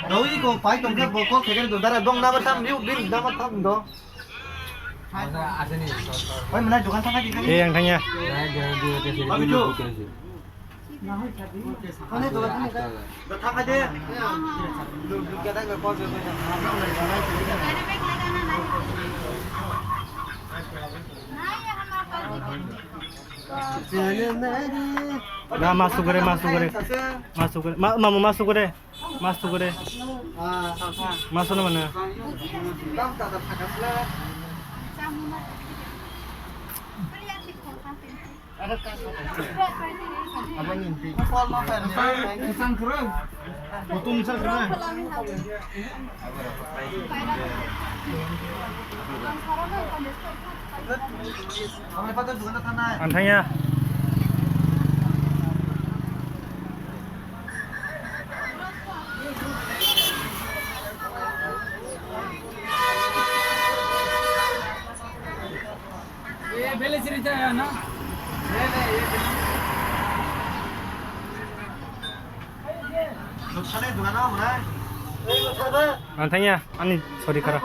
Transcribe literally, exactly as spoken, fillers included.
Doi ko pai tong khe bo call khe do dara dong na ba tam niu bin da ba tam do. Oi mana dukan thang di. Eh, yang tanya. Abi tu. Thang di. Na, mas tu kore, mas tu kore. Mas tu kore. Ma, mamu mas tu kore. Mas tu kore. Mas tu mana? Ang thangya. Ang thangya, ani sorry khara.